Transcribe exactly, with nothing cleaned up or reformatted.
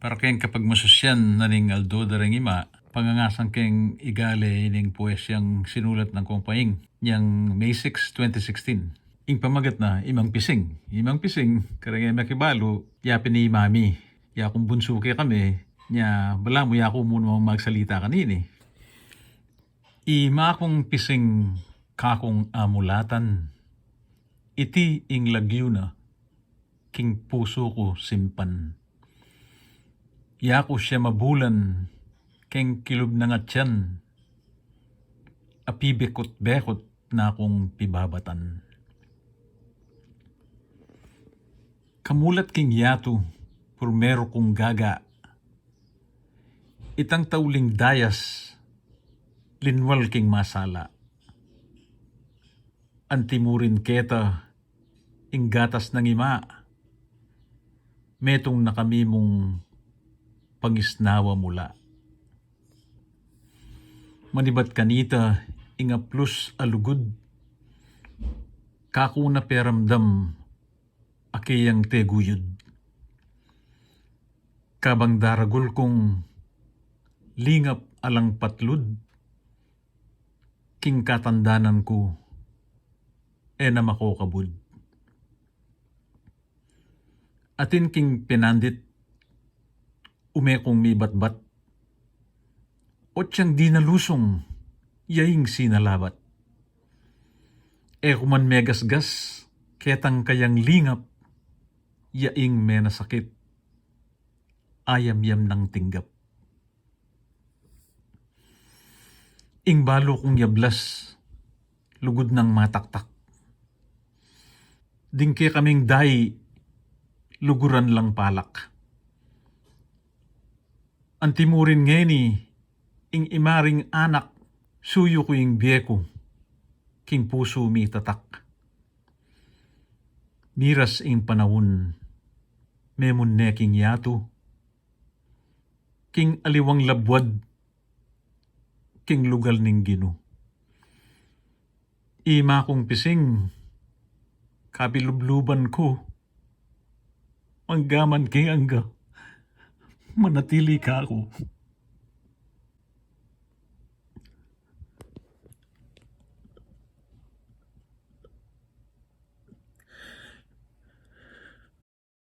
Para keng kapagmasusyan na ning aldo da reng ima, pangangasan keng igale ining poesyang sinulat nang Kong Paing, inyang May six, twenty sixteen. Ing pamagat na, Imang Pising. Imang Pising, kareng e makibalu, ya pin i Mami. Ya kung bunsu kekami, nya balamu ya ku mu namang magsalita kanini. Ima kung pising, kakung amulatan, iti ing lagyu na king pusu ku simpan. Ya ku siyam a bulan keng kilub nang atyan, apibekut-bekut na kung pibabatan. Kamulat king yatu, purmeru kung gaga, itang tauling dayas, linwal king masala. Antimurin keta ing gatas nang ima, metung na kami mung pangisnawa mula. Manibat kanita ing aplus a lugud, kaku na peramdam a keyang teguyud. Kabang daragul kung lingap alang patlud, king katandanan ku e na makokabud. Atin king pinandit, ume kung mibatbat, otyang di na lusung, ya ing sinalabat. E ku man megasgas ketang kayang lingap, ya ing menasakit, ayam yam nang tinggap. Ing balu kung yablas, lugud nang mataktak. Ding kekaming dai, luguran lang palak. Antimurin ngeni, ing ima ring anak, suyu ku ing bie ku, king pusu mi tatak. Miras ing panaun, memun ne king yatu, king aliwang labuad, king lugal ning Ginu. Ima kung pising, kabilubluban ku, anggaman king angga, manatili kaku.